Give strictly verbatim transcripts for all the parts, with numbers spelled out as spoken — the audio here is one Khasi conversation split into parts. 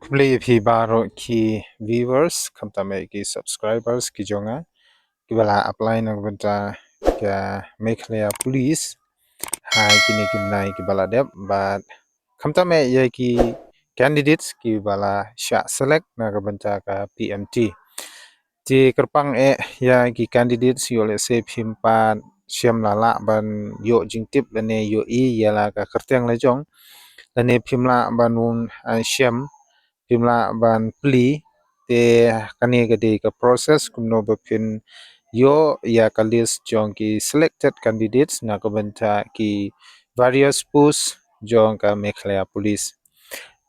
Khublei ïa phi baroh ki viewers, khamtam eh ki subscribers ki jong nga kiba la apply na ka bynta ka Meghalaya Police ha kine ki bnai kiba la dep, bad khamtam eh ïa ki candidates kiba la shah select na ka bynta ka P M T. Te kyrpang eh ïa ki candidates, ïoh lehse phim pat shem la lah ban ïoh jingtip lane ïohi ïa la ka kyrteng la jong, lane phim lah ban wan, ah, shem, phim lah ban plie. Te kane ka dei ka process kumno ba phin ïoh ïa ka list jong ki selected candidates na ka bynta ki various post jong ka Meghalaya Police.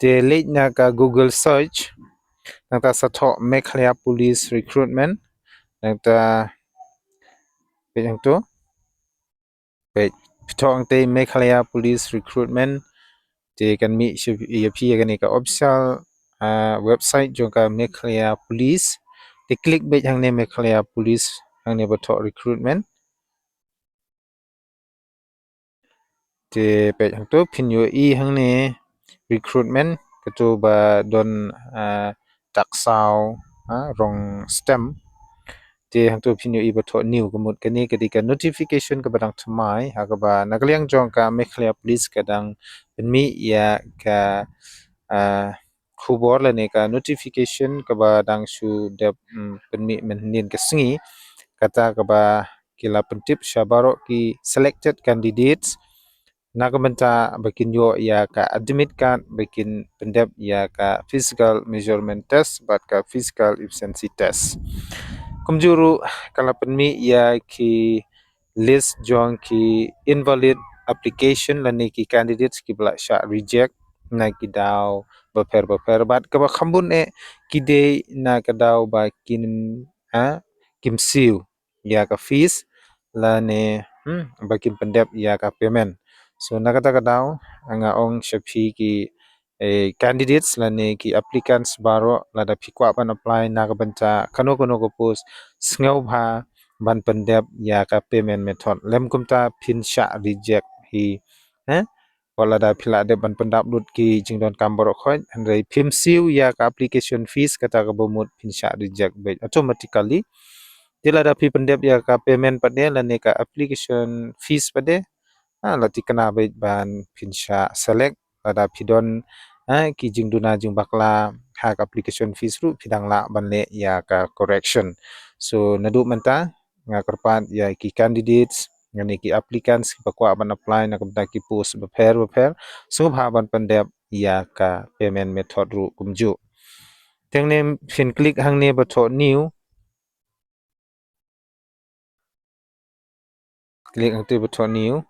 Te leit na ka Google search, nangta sa thoh Meghalaya Police Recruitment, nangta peit hangto. Peit, phi thoh hangtei Meghalaya Police Recruitment, te kan mih sha ïa phi ïa kane ka official, ah, website jong ka Meghalaya Police. Te click beit hangne Meghalaya Police, hangne ba thoh recruitment. Te peit hangto phin ïohi hangne recruitment, kato ba don, ah, tak saw, ah, rong stem. Te hangto phin ïohi ba thoh new, ka mut kane ka dei ka notification kaba dang thymmai, ha kaba na ka liang jong ka Meghalaya Police ka dang pynmih ïa ka, ah, khubor lane ka notification kaba dang shu dep, mm, pynmih mynhynnin ka sngi, kata kaba ki la pyntip sha baroh ki selected candidates na ka bynta ba kin ïoh ïa ka admit card, ba kin pyndep ïa ka physical measurement test bad ka physical efficiency test. Kumjuh ruh ka la pynmih ïa ki list jong ki invalid application lane ki candidates kiba la shah reject na ki daw bapher bapher, bad kaba kham bun eh ki dei na ka daw ba kin, ha, kim siew ïa ka fees lane, hmm, ba kin pyndep ïa ka payment. So na kata ka daw nga ong sha phi ki, eh, candidates lane ki applicants baroh, lada phi kwah ban apply na ka bynta kano kano ka post, sngewbha ban pyndep ïa ka payment method, lym kumta phin shah reject hi, eh? Wat lada phi la dep ban pyndap lut ki jingdonkam baroh khoit, hynrei phim siew ïa ka application fees, kata kaba mut phin shah reject beit automatically. Te lada phi pyndep ïa ka payment pat de lane ka application fees pat de, ha, la thikna beit ban phin shah select. Lada phi don, ha, ki jingduna jingbakla ha ka application fees ruh phi dang lah ban leh ïa ka correction. So naduh mynta nga kyrpad ïa ki candidates lane ki applicants kiba kwah ban apply na ka bynta ki post bapher bapher, sngewbha ban pyndep ïa ka payment method ruh kumjuh. Te hangne phin click hangne ba thoh new. Click hangtei ba thoh new.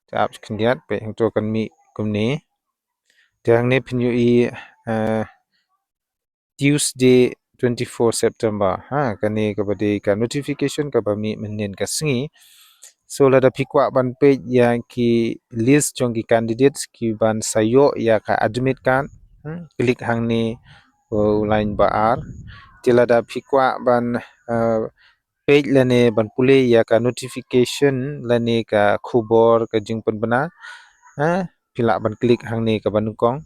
Te ap khyndiat, peit hangto kan mih kumne. Te hangne phin ïohi, eh, Tuesday twenty-four September. Ha, kane kaba dei ka notification kaba mih mynhynnin ka sngi. So lada phi kwah ban peit ïa ki list jong ki candidates kiban sa ïoh ïa ka admit card, hmm, click hangne, uh, u line ba ar. Te lada phi kwah ban, uh, peit lane ban pule ïa ka notification lane ka khubor ka jingpynbna, ha, phi lah ban click hangne kaba nyngkong.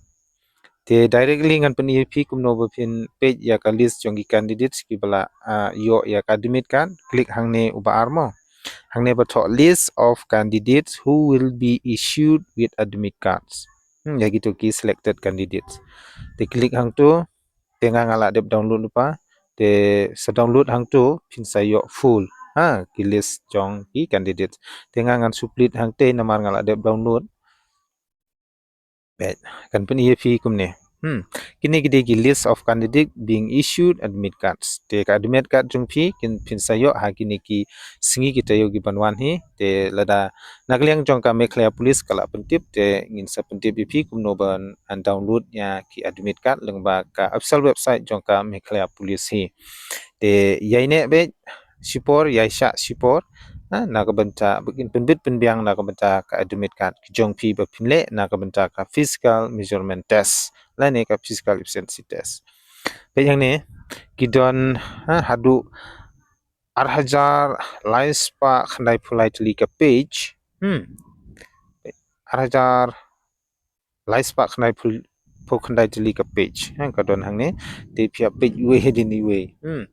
Te directly ngan pyni ïa phi kumno ba phin peit ïa ka list jong ki candidates kiba la, ah, ïoh ïa ka admit card. Click hangne uba ar mo. Hangne ba thoh list of candidates who will be issued with admit cards. Hmm, ïa kito ki selected candidates. Te click hangto, te nga nga la dep download lypa. Te sa download hangto phin sa ïoh full, ha, ki list jong ki candidates. Te nga ngan split hangtei namar nga la dep download. Peit, kan pyni ïa phi kumne. Hmm. Kine ki dei ki list of candidate being issued admit cards. Te ka admit card jong phi kin phin sa ïoh ha kine ki sngi ki taïew kiban wan hi. Te lada na ka liang jong ka Meghalaya Police ka la pyntip, te ngin sa pyntip ïa phi kumno ban download ïa ki admit card lyngba ka official website jong ka Meghalaya Police hi. Te ïai neh beit shipor, ïai shah shipor, ha, na ka bynta ba kin pynbit pynbiang na ka bynta ka admit card ki jong phi ba phin leh na ka bynta ka physical measurement test lane ka physical efficiency test. Peit hangne, ki don, ha, haduh ar hajar lai spah khyndai phew lai tylli ka page. Hmm. Ar hajar lai spah khyndai phew phew khyndai tylli ka page. Ha, ka don hangne. Te phi hap page iwei hadien iwei. Hmm.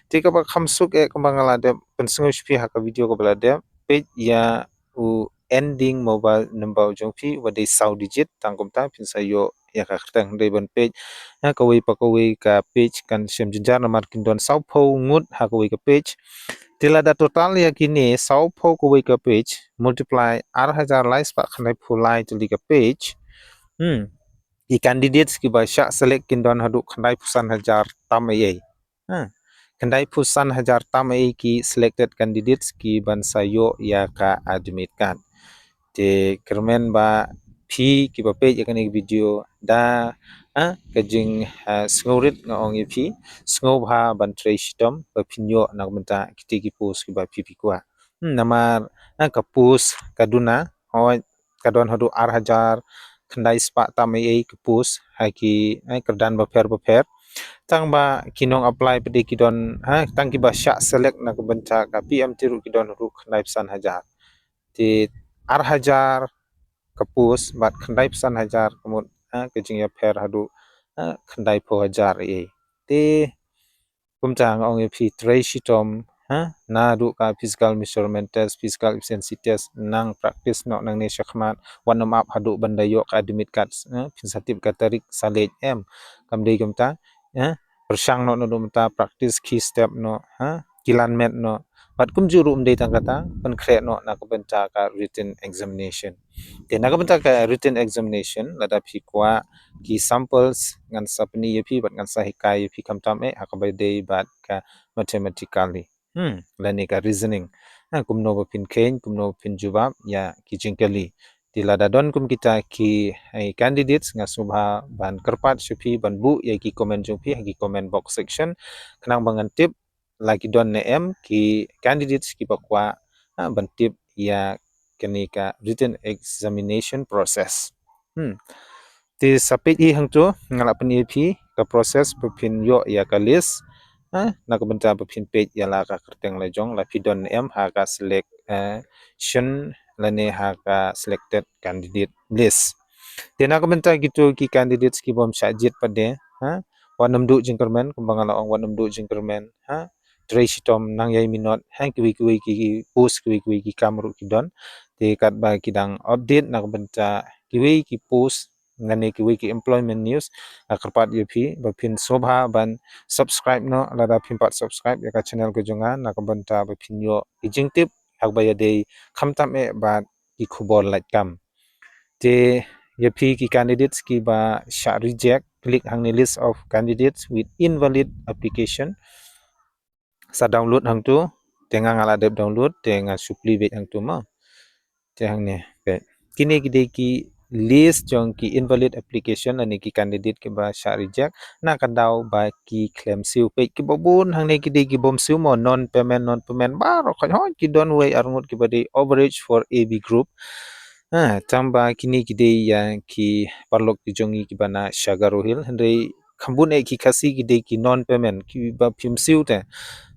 Te kaba kham suk eh kaba nga la dep pynsngew sha phi ha ka video kaba la dep. Page ïa u ending mobile number jong phi uba dei saw digit, tang kumta phin sa ïoh ïa ka kyrteng. Hynrei ban page ha kawei pa kawei ka page kan shem jynjar namar kin don sawphew ngut ha kawei ka page. Te lada total ïa kine sawphew kawei ka page, multiply ar hajar lai spah khyndai phew lai tylli ka page. Hmm. Ki candidates kiba shah select kin don haduh khyndai phew san hajar tam ei ei. Ha. Khyndai phew san hajar tam ei ei ki selected candidates kiban sa ïoh ïa ka admit card. Te kyrmen ba phi kiba peit ïa kane ka video da, ha, ka jing, ha, sngewrit nga ong ïa phi, sngewbha ban trei shitom ba phin ïoh na ka bynta kiti ki post kiba phi phi kwah. Hmm, namar, ha, ka post ka duna, hooid, ka don haduh ar hajar khyndai spah tam ei ei ka post ha ki, eh, kyrdan bapher bapher. Tang ba ki nong apply pat de ki don, ha, tang kiba shah select na ka bynta ka P M T ruh ki don haduh khyndai phew san hajar. Te ar hajar ka post bad khyndai phew san hajar ka mut, ha, ka jingïapher haduh, ha, khyndai phew hajar ei ei. Te kumta nga ong ïa phi trei shitom, ha, naduh ka physical measurement test, physical efficiency test, nang practice noh nangne shakhmat, wat nym ap haduh ban da ïoh ka admit card, ha, phin sa tip ka tarik sa leit em. Kam dei kumta, ha, pyrshang noh naduh mynta, practice khie step noh, ha, kilan met noh. Bad kumjuh ruh ym dei tang kata, pynkhreh noh na ka bynta ka written examination. Te na ka bynta ka written examination, lada phi kwah ki samples ngan sa pyni ïa phi bad ngan sa hikai ïa phi khamtam eh ha kaba dei bad ka mathematically. Hmm, lane ka reasoning. Ha, kumno ba phin kheiñ, kumno ba phin jubab ïa ki jingkylli. Te lada don kum kita ki, eh, candidates nga sngewbha ban kyrpad sha phi ban buh ïa ki comment jong phi ha ki comment box section. Khnang ba ngan tip la ki don ne em ki candidates kiba kwah, ha, ban tip ïa kane ka written examination process. Hmm. Te sa peit hi hangto nga la pyni ïa phi ka process ba phin ïoh ïa ka list. Ha, na ka bynta ba phin peit ïa la ka kyrteng la jong la phi don ne em ha ka select, eh, selection lane ha ka selected candidate list. Te na ka bynta kito ki candidates ki bym shah jied pat de, ha, wat nym duh jingkyrmen, kumba nga la ong wat nym duh jingkyrmen, ha, trei shitom nang ïai minot, ha, kiwei kiwei ki post kiwei kiwei ki kam ruh ki don. Te katba ki dang update na ka bynta kiwei ki post lane kiwei ki employment news, nga kyrpad ïa phi ba phin sngewbha ban subscribe noh, lada phim pat subscribe ïa ka channel ka jong nga na ka bynta ba phin ïoh ki jingtip ha kaba ïadei khamtam eh bad ki khubor lait kam. Te ïa phi ki candidates kiba shah reject, click hangne list of candidates with invalid application. Sa download hangto, te nga nga la dep download, te nga shu plie beit hangto mo. Te hangne, peit. Kine ki dei ki list jong ki invalid application lane ki candidate kiba shah reject na ka daw ba ki khlem siew. Peit kiba bun hangne ki dei ki bym siew mo, non payment, non payment, baroh khoit hooid ki don wei ar ngut kiba dei overage for A B group. Ha, tang ba kine ki dei ïa ki paralok ki jong ngi kiba na sha Garo Hills, hynrei kham bun eh ki Khasi ki dei ki non payment, kiba phim siew te.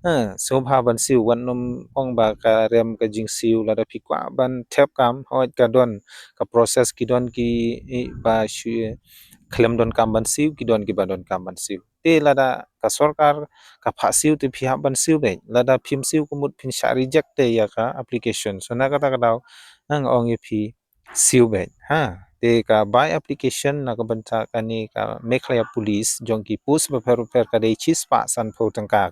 Ha, sngewbha ban siew, wat nym ong ba ka rem ka jingsiew, lada phi kwah ban thep kam, hooid ka don ka process, ki don ki, i, ba shu, khlem don kam ban siew, ki don kiba don kam ban siew. Te lada ka sorkar ka phah siew te phi hap ban siew beit. Lada phim siew ka mut phin shah reject te ïa ka application. So na kata ka daw nga ong ïa phi siew beit. Ha, te ka bai application na ka bynta kane ka Meghalaya Police jong ki post bapher bapher ka dei shispah sanphew tyngka.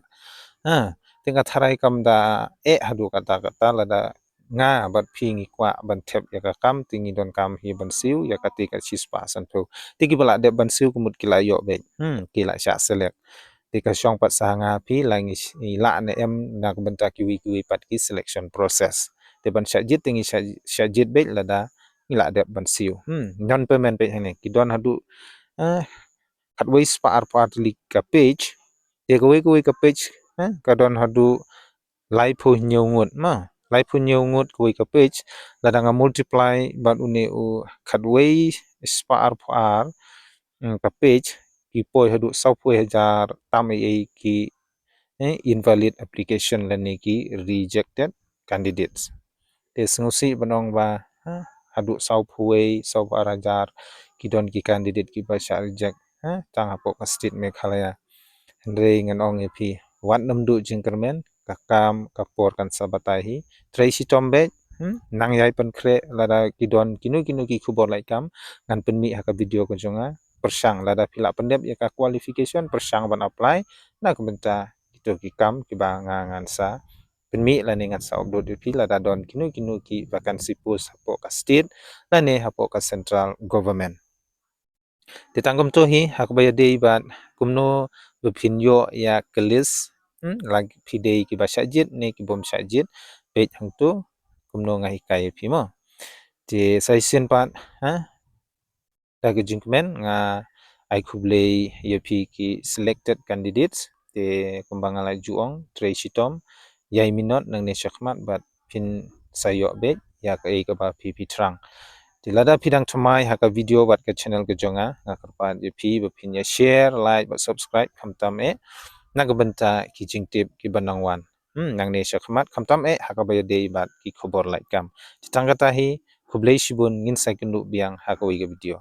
Ha, te nga tharai kam da eh haduh katta katta, lada nga bad phi ngi kwah ban thep ïa ka kam, te ngi donkam hi ban siew ïa kata ka shispah sanphew. Te kiba la dep ban siew ka mut ki la ïoh beit. Hmm, ki la shah select. Te ka shong pat sa ha nga phi la ngi sh-, ngi lah ne em na ka bynta kiwei kiwei pat ki selection process. Te ban shah jied te ngi shah, shah jied beit lada ngi la dep ban siew. Hmm, non payment peit hangne. Ki don haduh, eh, khatwei spah arphew ar tylli ka page. Te kawei kawei ka page, eh, ka don haduh laiphew hynñiew ngut mo. Laiphew hynñiew ngut kawei ka page, lada nga multiply bad une u khatwei spah arphew ar, mm, ka page, ki poi haduh sawphew hajar tam ei ei ki, eh, invalid application lane ki rejected candidates. Te sngewsih ban ong ba, ha, haduh sawphew wei, sawphew ar hajar ki don ki candidate kiba shah reject, ha, tang hapoh ka state Meghalaya. Hynrei ngan ong ïa phi, wat nym duh jingkyrmen, ka kam ka por kan sa batai hi. Trei shitom beit, hmm? Nang ïai pynkhreh lada ki don kino kino ki khubor lait kam, ngan pynmih ha ka video ka jong nga. Pyrshang lada phi lah pyndep ïa ka qualification, pyrshang ban apply, na ka bynta kito ki kam kiba nga ngan sa pynmih lane ngan sa upload ïa phi lada don kino kino ki vacancy post hapoh ka state lane hapoh ka central government. Te tang kumto hi, ha kaba ïadei bad kumno ba phin ïoh ïa ka list, hmm, la phi dei kiba shah jied ne ki bym shah jied, peit hangto kumno nga hikai ïa phi mo. Te sa shisien pat, ha, da ka jingkmen nga ai khublei ïa phi ki selected candidates. Te kumba nga la ju ong, trei shitom, ïai minot nangne shakhmat bad phin sa ïoh beit ïa kaei kaba phi phi thrang. Te lada phi dang thymmai ha ka video bad ka channel ka jong nga, nga kyrpad ïa phi ba phin ïa share, like bad subscribe khamtam eh na ka bynta ki jingtip kiba nang wan, hmm, nangne shakhmat, khamtam eh ha kaba ïadei bad ki khubor lait kam. Te tang kata hi, khublei shibun, ngin sa ïakynduh biang ha kawei ka video.